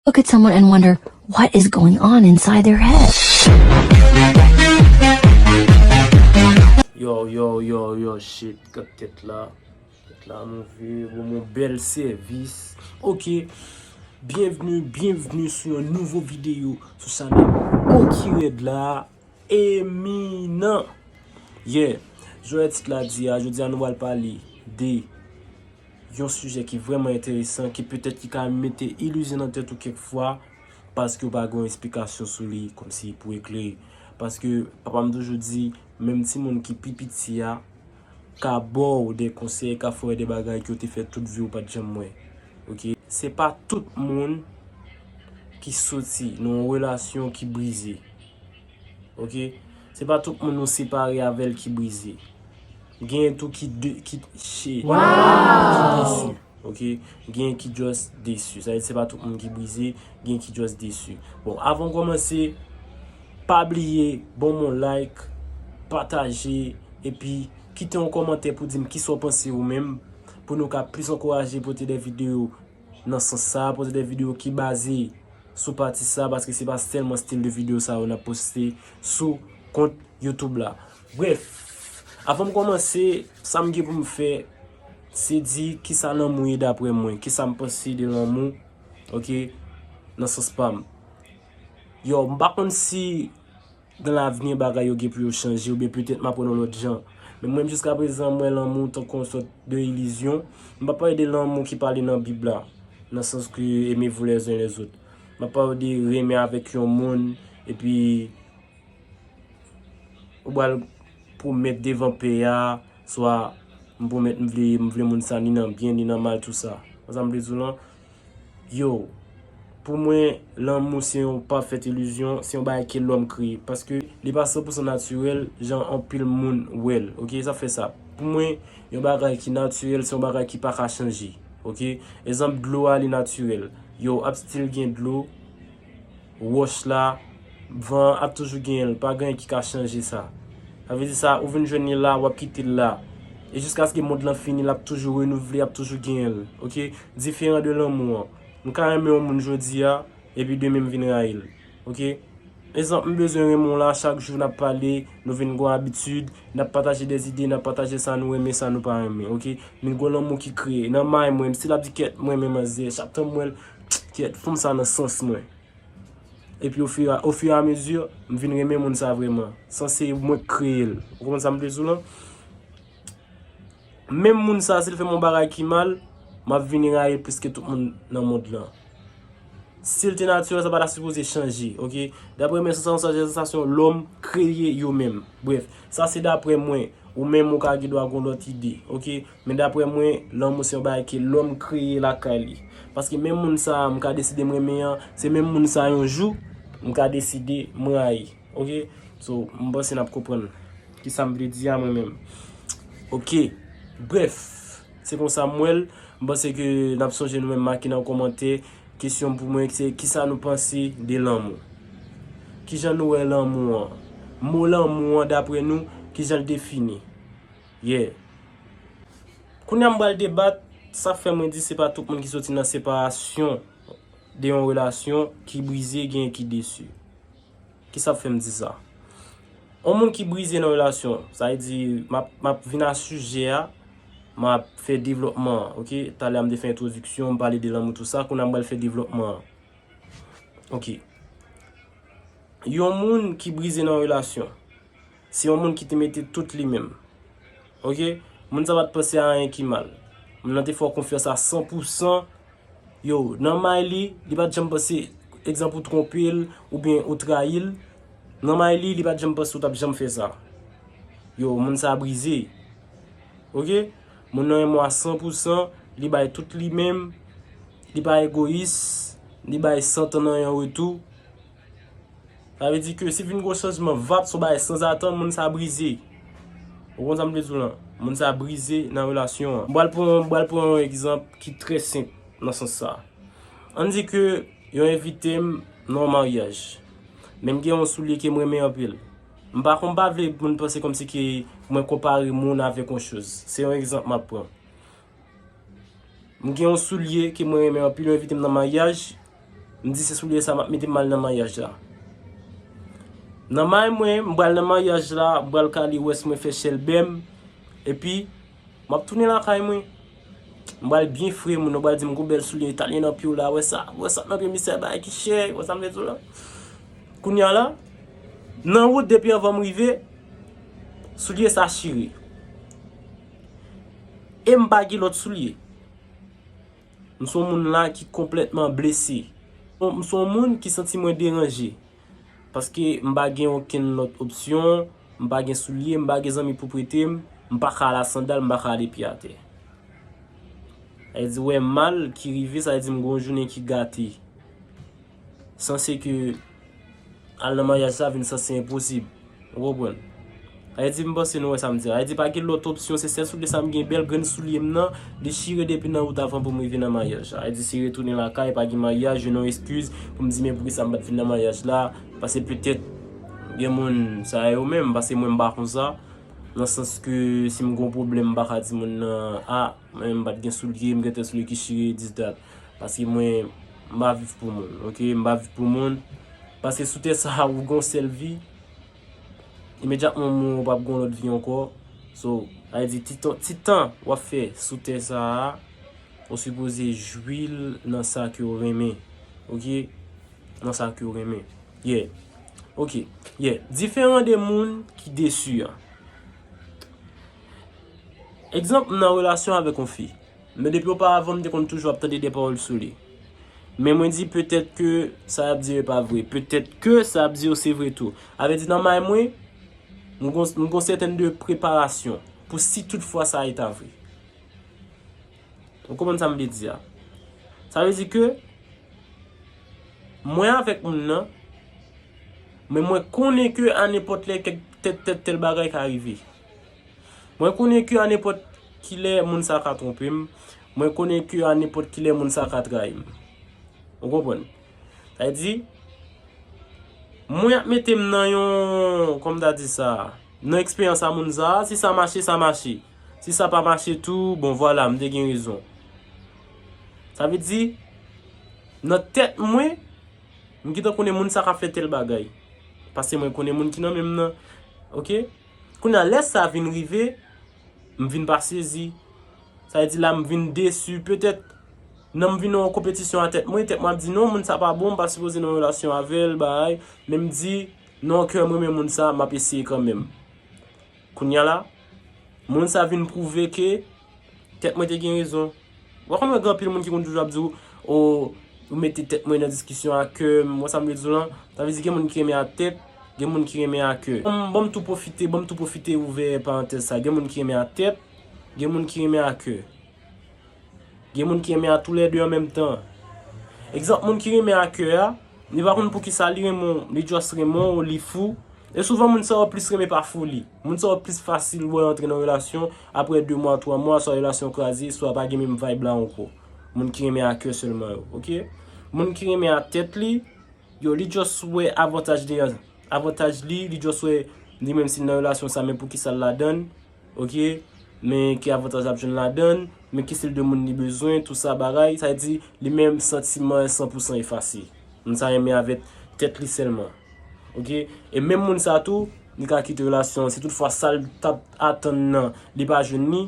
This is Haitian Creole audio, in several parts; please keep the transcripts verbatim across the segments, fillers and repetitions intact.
Look at someone and wonder what is going on inside their head. Yo, yo, yo, yo, shit, gad tèt la. Tèt la move, bon, mon bèl sèvis. Ok, byenvni, byenvni sou yon nouvo videyo sou chanèl Oki Rèd la. Eminan. Yeah, jan tit la di a, jodi a nou pral pale de yon sijè ki vrèman enteresan, ki petèt ki ka mete ilizyon nan tèt ou kèk fwa, paske w pa gen yon esplikasyon sou li, kòmsi pou eklere. Paske papa m toujou di, menm timoun ki pi piti a ka ba w de konsèy, ka fè w de bagay ke w te fè tout vi w pa t janm wè. Ok? Se pa tout moun ki soti nan yon relasyon ki brize. Ok? Se pa tout moun ou separe avè l ki brize. Genyen tou ki de, ki, shit, ki desi. Ok? Genyen ki just desi. Sa vle di se pa tout moun ki brize, genyen ki just desi. Bon, avan w kòmanse, pa bliye ban m yon like, pataje, epi kite yon kòmantè pou di m kisa w panse ou menm, pou nou ka plis ankouraje pote de videyo nan sans sa, pote de videyo ki baze sou pati sa, paske se pa sèlman stil de videyo sa yo n ap poste sou kont YouTube la. Brèf, avan m kòmanse, sa m gen pou m fè, se di kisa lanmou ye daprè mwen, kisa m panse de lanmou, ok, nan sans pa m. Yo, m pa konn si dans l'avenir bagay yo gen pou yo chanje, oubyen petèt m aprann yon lòt jan. Men mwen, jiskaprezan, m wè lanmou tankou yon sòt de ilizyon. M pa pale de lanmou ki pale nan Bib la, nan sans ke aimez-vous les uns les autres. M ap pale de renmen avèk yon moun, epi ou pral pwomèt devan pè a, swa m pwomèt m vle, m vle moun sa ni nan byen, ni nan mal, tou sa. Konn sa m vle di w lan? Yo, pou mwen, lanmou se yon pafèt ilizyon, se yon bagay ke lòm kreye. Paske li pa san pousan natirèl, jan anpil moun wè l. Ok, sa fè sa. Pou mwen, yon bagay ki natirèl, se yon bagay ki pa ka chanje. Ok? Egzanp, dlo a, li natirèl. Yo, ap still gen dlo, wòch la, van an ap toujou genyen l, pa gen anyen ki ka chanje sa. Sa vle di sa, ou vin jwenn li la, w ap kite l la. E jiskaske mond lan fini, l ap toujou renouvle, ap toujou genyen l. Ok? Diferan de lanmou an. M ka renmen yon moun jodi a, epi demen m vin rayi l. Ok? Egzanp, m bezwen renmen w la, chak jou n ap pale, nou vin gon abitid, n ap pataje de ide, n ap pataje sa nou renmen, sa nou pa renmen. Ok? Vin gon lanmou ki kreye. Nan may mwen, m still ap di kèt, m renmen manzè, chak tan m wè l, kèt, fanm sa nan sans mwen. Epi au fur, au fur et à mesure, m vin renmen moun sa vrèman. San se mwen k kreye l. Ou konprann sa m vle di w lan? Menm moun sa, si l fè m yon bagay ki mal, m ap vini rayi l plis ke tout moun nan mond lan. Si l te natirèl, sa pa ta sipoze chanje, ok? Daprè mwen, sansasyon, se sansasyon lòm kreye yo menm. Brèf, sa se daprè mwen. Ou menm, ou ka gen dwa gen yon lòt ide, ok? Men daprè mwen, lanmou se yon bagay ke lòm kreye lakay li. Paske menm moun sa a, m ka deside m renmen an, se menm moun sa a yon jou, m ka deside m rayi, ok? So, m panse n ap konprann kisa m vle di a mwen menm. Ok, brèf, se konsa m wè l. M panse ke n ap sonje nou menm make nan kòmantè. Kesyon pou mwen se kisa nou panse de lanmou? Kijan nou wè lanmou an? Mo lanmou an, daprè nou, kijan l defini? Yeah. Kounye a m pral debat, sa fè mwen di se pa tout moun ki soti nan separasyon de yon relasyon ki brize, genyen ki desi. Kisa k fè m di sa? Yon moun ki brize nan relasyon, sa vle di, m ap, m ap vin a sijè a, m ap fè devlòpman an, ok? Talè a m te fè entwodiksyon, m pale de lanmou, tou sa, kounye a m pral fè devlòpman an. Ok. Yon moun ki brize nan relasyon, se yon moun ki te mete tout li menm. Ok? Moun sa pa t panse a anyen ki mal. Moun nan te fè w konfyans a san pou san. Yo, nan may li, li pa t janm panse, egzanp, ou twonpe l, oubyen ou trayi l. Nan may li, li pa t janm panse ou t ap janm fè sa. Yo, moun sa brize. Ok? Moun nan renmen w a san pou san, li bay tout li menm, li pa egoyis, li bay san tann anyen an retou. Sa vle di ke si vin gon chanjman vap, se yon bagay sanzatann, moun sa brize. Ou konn sa m vle di w lan? Moun sa brize nan relasyon an. M pral pran, m pral pran yon egzanp ki trè senp nan sans sa. Ann di ke yo envite m nan yon maryaj. Men m gen yon soulye ke m renmen anpil. M pa konn, m pa vle moun panse kòmsi ke mwen konpare moun avèk yon choz. Se yon egzanp m ap pran. M gen yon soulye ke mwen renmen anpil, yo envite m nan maryaj. M di se soulye sa m ap mete m al nan maryaj la. Nan may mwen, m pral nan maryaj la, m pral kale wès mwen fè chèlbè m. Epi, m ap tounen lakay mwen. M pral byen fre, moun yo pral di m gon bèl soulye italyen nan pye w la. Wè sa, wè sa nan pye misye, bagay ki chè, wè sa m vle di w la. Kounye a la, nan wout depi anvan m rive, soulye sa chire. E m pa gen lòt soulye. M se yon moun la ki konplètman blese. M se yon moun ki santi mwen deranje. Paske m pa gen okenn lòt opsyon, m pa gen soulye, m pa gen zanmi pou prete m, m pa ka al a sandal, m pa ka ale pye atè. Sa vle di, wè mal ki rive, sa vle di m gen yon jounen ki gate. Sanse ke al nan maryaj sa vin sanse enposib. Ou konprann? Sa vle di, m panse nou wè sa m di a. Sa vle di, pa gen lòt opsyon, se sèl soulye sa m gen, bèl grenn soulye m nan, li chire depi nan wout avan pou m rive nan maryaj la. Sa vle di, se retounen lakay, pa gen maryaj, jwenn yon eskiz pou m di, men poukisa m pa t vin nan maryaj la? Paske petèt, gen moun, sa yo menm, paske mwen m pa konsa. Nan sans ke si m gen yon pwoblèm, m pa ka di moun nan, a, mwen m pa t gen soulye, m gen tèl soulye ki chire, dis dat. Paske mwen, m pa viv pou moun, oke? M pa viv pou moun. Paske sou tè sa a, ou gen yon sèl vi. Imedyatman w mouri, ou p ap gen yon lòt vi ankò. So, sa vle di, ti tan, ti tan w ap fè sou tè sa a, ou sipoze jwi l nan sa ke w renmen. Oke? Nan sa ke w renmen. Yeah. Oke. Yeah. Diferan de moun ki desi an. Egzanp, m nan relasyon avèk yon fi. Men depi oparavan, m te konn toujou ap tande de pawòl sou li. Men mwen di, petèt ke sa y ap di yo pa vre. Petèt ke sa y ap di yo se vre tou. Sa vle di, nan may mwen, m gon, m gon sètèn de preparasyon pou si toutfwa sa e ta vre. Ou konprann sa m vle di a? Sa vle di ke mwen avèk moun nan, men mwen konnen ke a nenpòt lè kèk tèt tèt tèl bagay ka rive. Mwen konnen ke a nenpòt kilè moun sa ka twonpe m. Mwen konnen ke a nenpòt kilè moun sa ka trayi m. Ou konprann? Sa vle di, mwen ap mete m nan yon, kòman m ta di sa, nan eksperyans a moun sa, si sa mache, sa mache. Si sa pa mache tou, bon, vwala, m te gen rezon. Sa vle di, nan tèt mwen, m gentan konnen moun sa k ap fè tèl bagay. Paske mwen konnen moun ki nan men m nan. Oke? Kounye a, lè sa vin rive, m vin pa sezi. Sa vle di la, m vin desi. Petèt, nan m vin nan yon konpetisyon a tèt mwen, tèt mwen ap di, "Non, moun sa pa bon, m pa sipoze nan yon relasyon avè l, bagay." Men m di, "Non, kè m renmen moun sa, m ap eseye kanmenm." Kounye a la, moun sa vin pwouve ke tèt mwen te gen rezon. Ou konn wè gen anpil moun ki konn toujou ap di w, "O, ou mete tèt mwen nan diskisyon a kè m." Wè sa m vle di w lan? Sa vle di gen moun ki renmen a tèt, gen moun ki renmen a kè. Ban m, ban m tou pwofite, ban m tou pwofite ouvè parantèz sa. Gen moun ki renmen a tèt, gen moun ki renmen a kè. Gen moun ki renmen a toulède an menm tan. Egzanp, moun ki renmen a kè a, li pa konn poukisa li renmen w, li just renmen w, li fou. E souvan moun sa yo plis renmen pa foli. Moun sa yo plis fasil wè antre nan relasyon, apre de mwa, twa mwa, swa relasyon kraze, swa pa gen menm vibe la ankò. Moun ki renmen a kè sèlman yo, oke? Moun ki renmen a tèt li, yo, li just wè avantaj li, avantaj li, li just wè li menm si l nan relasyon sa, men poukisa l ladann, oke? Men ki avantaj l ap jwenn ladann, men ki stil de moun li bezwen, tou sa bagay, sa vle di, li menm santiman san pou san efase. Moun sa renmen avèk tèt li sèlman. Oke? E menm moun sa tou, li ka kite relasyon an. Si toutfwa sa l t ap atann nan, li pa jwenn li,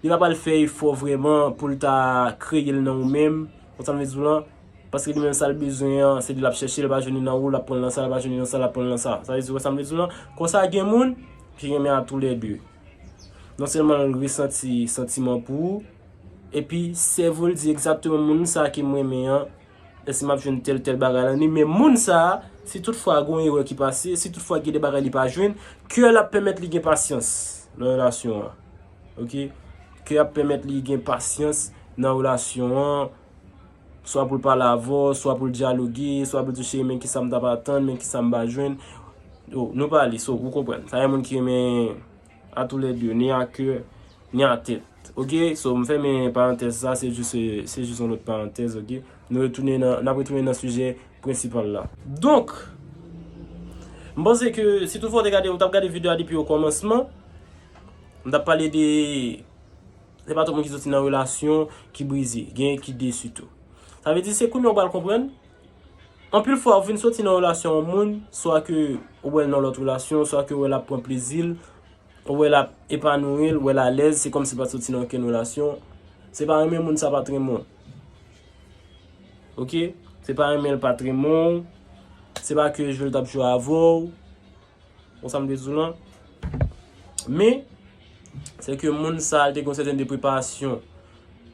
li pa pral fè efò vrèman pou l ta kreye l nan ou menm. Konprann sa m vle di w lan? Paske li menm sa l bezwen an, se li l ap chèche, li pa jwenn li nan ou, l ap pran l nan sa, li pa jwenn li nan sa, l ap pran l nan sa. Sa vle di, w wè sa m vle di w lan? Konsa gen moun ki renmen a toulède. Non sèlman l resanti santiman pou ou, epi sèvo l di egzakteman moun sa ke m renmen an, èske m ap jwenn tèl, tèl bagay nan li? Men moun sa a, si toutfwa gen yon erè ki pase, si toutfwa gen de bagay li pa jwenn, kè l ap pèmèt li gen pasyans nan relasyon an. Oke? Kè ap pèmèt li gen pasyans nan relasyon an, swa pou l pale avè w, swa pou l dyaloge, swa pou l di w, "Cheri, men kisa m t ap atann, men kisa m pa jwenn." Yo, nou pale, so, ou konprann. Sa gen moun ki renmen a toulède, ni a kè, ni a tèt. Oke? So, m fèmen parantèz sa, se jis, se jis yon lòt parantèz, oke? Nou retounen nan, n ap retounen nan sijè prensipal la. Donk, m panse ke si toutfwa w te gade, ou t ap gade videyo a depi o kòmansman, m t ap pale de, se pa tout moun ki soti nan relasyon ki brize, genyen ki desi tou. Sa vle di se kounye a w pral konprann Anpil fwa, ou vin soti nan relasyon yon moun, swa ke ou wè l nan lòt relasyon, swa ke ou wè l ap pran plezi l, ou wè l ap epanouyi l, ou wè l alèz, se kòmsi l pa t soti nan okenn relasyon. Se pa renmen moun sa pa t renmen w. Oke? Se pa renmen l pa t renmen w. Se pa ke jwe l t ap jwe avè w. Ou sa m vle di w lan? Men, se ke moun sa a, li te gen yon sèten de preparasyon.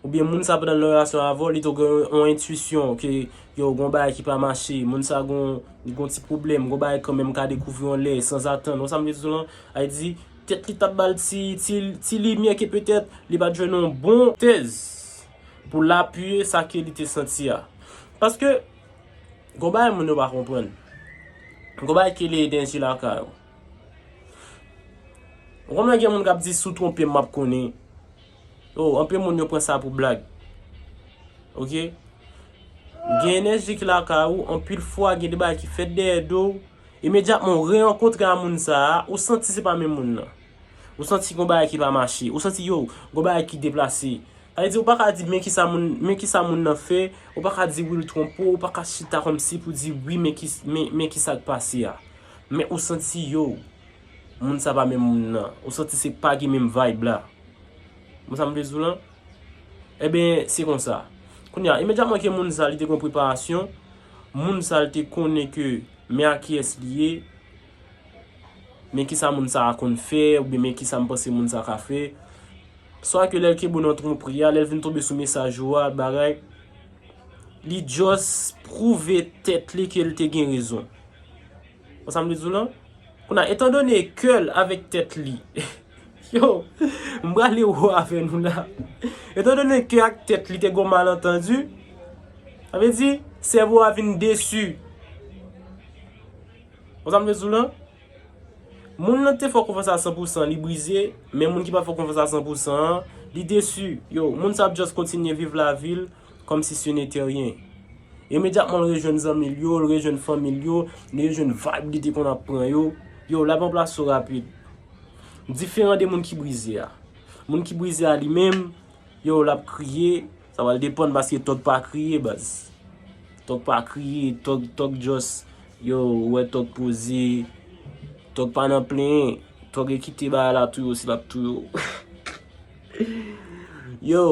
Oubyen moun sa a, pandan l nan relasyon avè w, li te gen yon entwisyon ke, yo, gon bagay ki pa mache, moun sa a gon, li gon ti pwoblèm, gon bagay kanmenm ka dekouvri yon lè, sanzatann. Ou sa m vle di w lan? Sa vle di, tèt li t ap ba l ti, ti, ti limyè ke petèt li pa t jwenn yon bon tèz pou l apiye sa ke li te santi a. Paske, gon bagay moun yo pa konprann. Gon bagay ki rele enèji lakay ou. Ou konn gen moun k ap di, "Si w twonpe m, m ap konnen." Yo, anpil moun yo pran sa pou blag. Oke? Gen enèji ki lakay ou, anpil fwa, gen de bagay ki fèt dèyè do w. Imedyatman, ou rerankontre a moun sa a, ou santi se pa menm moun nan. Ou santi gon bagay ki pa mache. Ou santi, yo, gon bagay ki deplase. Sa vle di, ou pa ka di, "Men kisa moun, men kisa moun nan fè." Ou pa ka di, "Wi, l twonpe w." Ou pa ka chita kòmsi pou di, "Wi, men ki, men, men kisa k pase a." Men ou santi, yo, moun sa pa menm moun nan. Ou santi se pa gen menm vibe la. Ou sa m vle di w lan? Ebyen, se konsa. Kounye a, imedyatman ke moun sa, li te gen preparasyon, moun sa, li te konnen ke men a kiyès li ye, men kisa moun sa a konn fè, oubyen men kisa m panse moun sa a ka fè. Swa ke lè l kenbe w nan twonpri a, lè l vin tonbe sou mesaj ou a, bagay, li just pwouve tèt li ke l te gen rezon. Ou sa m vle di w lan? Kounye a, etandone kè l avèk tèt li. Yo, m prale wo avè nou la. Etandone kè ak tèt li te gon malantandi, sa vle di, sèvo a vin desi. Ou sa m vle di w lan? Moun nan te fè w konfyans a san pou san, li brize, men moun ki pa fè w konfyans a san pou san an, li desi. Yo, moun sa ap just kontinye viv lavi l kòmsi ce n'était rien. Imedyatman l rejwenn zanmi l yo, l rejwenn fanmi l yo, li rejwenn vibe li te konn ap pran yo, yo, l ap ranplase w rapid. Diferan de moun ki brize a. Moun ki brize a li menm, yo, l ap kriye, sa pral depann paske tòg pa kriye, baz. Tòg pa kriye, tòg, tòg just, yo, ou wè tòg poze, tòg pa nan plenyen, tòg e kite bagay la touye w si l ap touye w. Yo,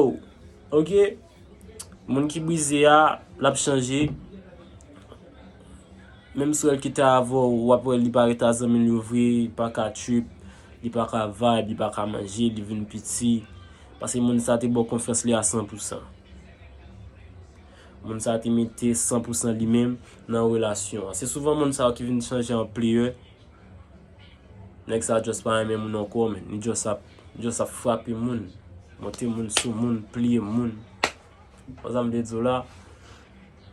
oke, moun ki brize a, l ap chanje. Menm si w wè l kite avè w, w ap wè li pa rete a zanmi l yo vre, li pa ka trip, li pa ka vibe, li pa ka manje, li vin piti. Paske moun sa te ba w konfyans li a san pou san. Moun sa te mete san pou san li menm nan relasyon an. Se souvan moun sa yo ki vin chanje an player. Nèg sa just pa renmen moun ankò, men li just ap, just ap frape moun, monte moun sou moun, pliye moun. Konsa m te di w la,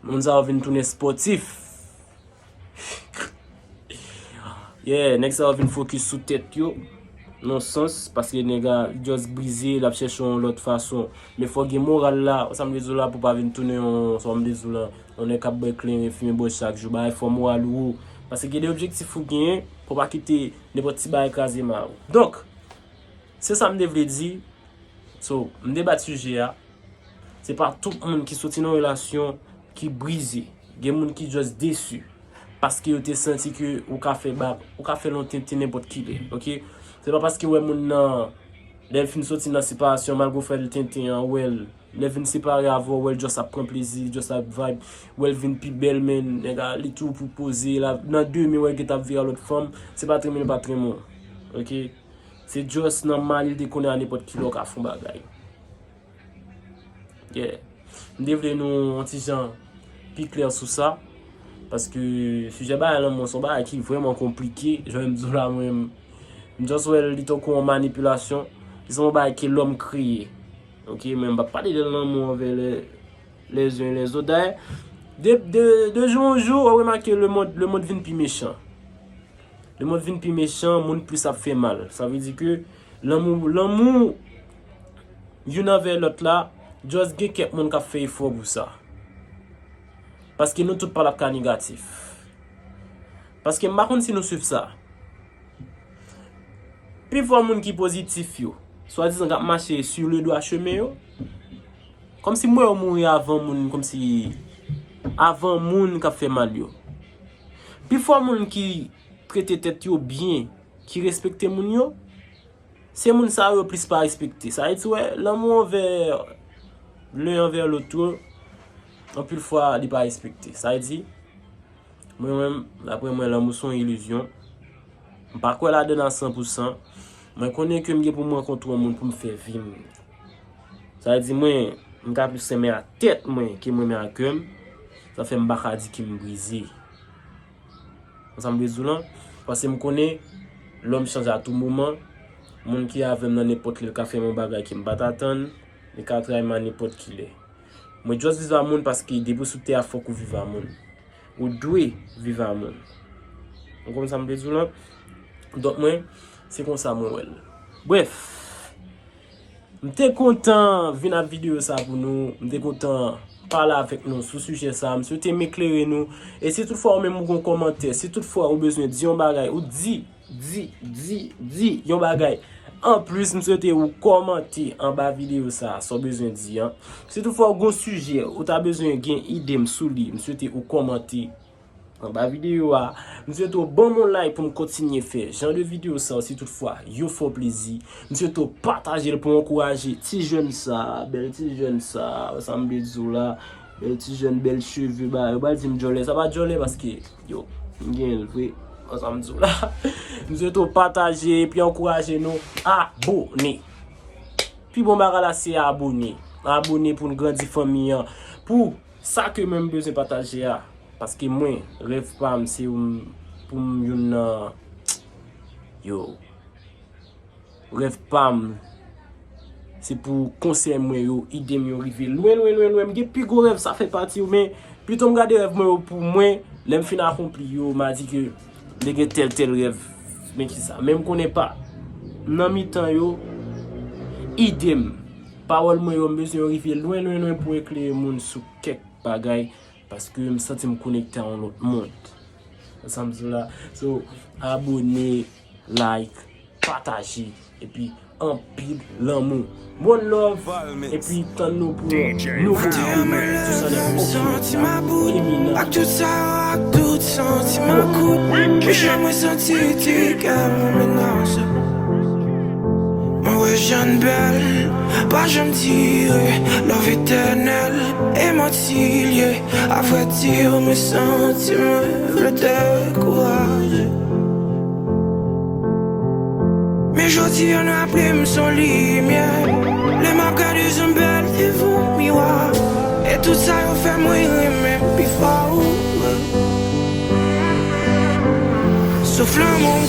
moun sa yo vin tounen spòtif. Yeah, nèg sa yo vin fokis sou tèt yo. Nan sans, paske nèg la just brize, l ap chèche yon lòt fason. Men fò gen moral la, sa m vle di w la, pou pa vin tounen yon, sa m vle di w la, yon nèg k ap bwè kleren, fimen bòs chak jou, bagay fò moral ou wo. Paske gen de objektif ou genyen, pou pa kite nenpòt ti bagay kraze ma ou. Donk, se sa m te vle di. So, m debat sijè a. Se pa tout moun ki soti nan relasyon ki brize. Gen moun ki just desi. Paske yo te santi ke ou ka fè ba, ou ka fè l yon tenten nenpòt kilè. Oke? Se pa paske w wè moun nan, lè l fin soti nan separasyon, malgre w fè l tenten an, w wè l, lè l vin separe avè w, w wè l just ap pran plezi, just ap vibe, w wè l vin pi bèl, men nèg la, li tou pou poze, la, nan demen, w wè l gentan ap vire a lòt fanm, se pa t renmen l pa t renmen w. Oke? Se just nan mal li te konnen a nenpòt kilè w ka fè yon bagay. Yeah. M te vle nou yon ti jan pi klè sou sa. Paske sijè bagay lanmou an se yon bagay ki vrèman konplike. Jan m di w la, mwen, m just wè li tankou yon manipilasyon. Li se yon bagay ke lòm kreye. Oke, men m p ap pale de lanmou anvè les, les uns et les autres. Dayè, de, de, de jou an jou, w ap remake lemonn, lemonn vin pi mechan. Lemonn vin pi mechan, moun plis ap fè mal. Sa vle di ke lanmou, lanmou youn anvè lòt la, just gen kèk moun k ap fè efò pou sa. Paske nou tout pa t ap ka negatif. Paske m pa konn si nou swiv sa. Pifò moun ki pozitif yo, swadizan k ap mache sur le droit chemin yo, kòmsi m wè yo mouri avan moun, kòmsi avan moun k ap fè mal yo. Pifò moun ki trete tèt yo byen, ki respekte moun yo, se moun sa yo plis pa respekte. Sa vle di, wè, lanmou anvè len anvè lòt yo, anpil fwa, li pa respekte. Sa vle di, mwen menm, daprè mwen, lanmou se yon ilizyon. M pa kwè ladan l a san pou san. Mwen konnen ke m gen pou m rankontre yon moun pou m fè vi m. Sa vle di, mwen, m ka plis renmen ak tèt mwen ke m renmen ak kè m. Sa fè m pa ka di ke m brize. Konsa m vle di w lan, paske m konnen lòm chanje a tou moman. Moun ki avè m nan nenpòt lè, l ka fè m yon bagay ke m pa t atann, li ka trayi m a nenpòt ki lè. Mwen just viv a moun paske depi w sou tè a, fòk ou viv a moun. Ou dwe viv a moun. Ou konprann sa m vle di w lan? Donk mwen, se konsa mwen wè l. Brèf, m te kontan vin ap videyo sa pou nou. M te kontan pale avèk nou sou sijè sa. M swete m eklere nou. E si toutfwa ou menm ou gen yon kòmantè, si toutfwa ou bezwen di yon bagay, ou di, di, di, di yon bagay. Anplis, m swete ou kòmante anba videyo sa, sa w bezwen di an. Si toutfwa ou gen yon sijè, ou ta bezwen gen ide m sou li, m swete ou kòmante anba videyo a. M swete w ban m yon like pou m kontinye fè jan de videyo sa yo si toutfwa yo fè w plezi. M swete w pataje l pou ankouraje ti jèn sa, bèl ti jèn sa, sa m vle di w la, bèl ti jèn, bèl cheve, ba, yo pral di m djòlè, sa pa djòlè paske, yo, m gen l vre, sa m di w la. M swete w pataje epi ankouraje nou abone. Pi bon bagay la se abone. Abone pou n grandi fanmi an. Pou sa ke mwen m bezwen pataje a. Paske mwen, rèv pa m, se pou m, pou m youn nan, yo, rèv pa m, se pou konsèy mwen yo, ide m yo rive lwen, lwen, lwen, lwen. M gen pi gwo rèv, sa fè pati yo, men pito m gade rèv mwen yo pou mwen, lè m fin akonpli yo, m a di ke m te gen tèl, tèl rèv, men kisa. Men m konnen pa. Nan mitan yo, ide m, pawòl mwen yo, m bezwen yo rive lwen, lwen, lwen pou eklere moun sou kèk bagay, paske m santi m konekte a yon lòt mond. Sa m di w la. So, abone, like, pataje, epi anpil lanmou. One love, epi tann nou pou yon nouvo videyo sou chanèl Oki Media. Eminan. Ak tout sa, ak tout santiman. Kout, mwen janm santi ti kè mwen menace. Mwen wè Jèn Bèl, pa janm dire, love etènèl, e manti l ye. Avrèdi, mwen santi mwen vle dekouraje. Men jodi a, nou raple m s on limyè. Lè m ap gade Jèn Bèl devan miwa. E tout sa yo fè mwen renmen pi fò. Souf lanmou.